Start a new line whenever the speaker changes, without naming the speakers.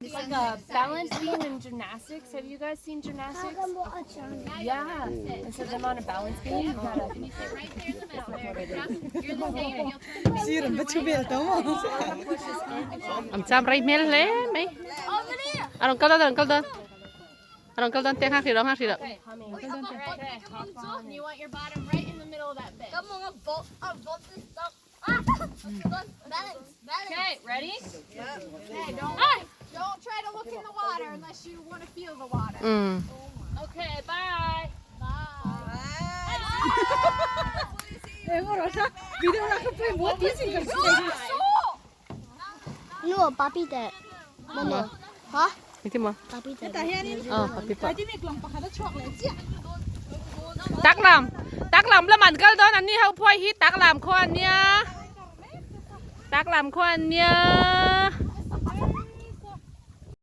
It's like a balance beam in gymnastics. Have you guys seen gymnastics? Yeah. And so them on a balance beam, you gotta.
An cham rei hmel hle mai. A rawn kal dawn a rawn kal dawn. A rawn kal dawn te nghak hrih rawh nghak hrih rawh.
Okay, ready?
Don't try to look in the water unless you want to feel the water.
Um.
Okay, bye.
Nu, papi te. Mama. Ha?
Engtin maw?
Papi te.
Aw papi pawh. Taklam taklam lam an kal dawn an ni ho phuai hi taklam khaw an nia taklam khaw an nia.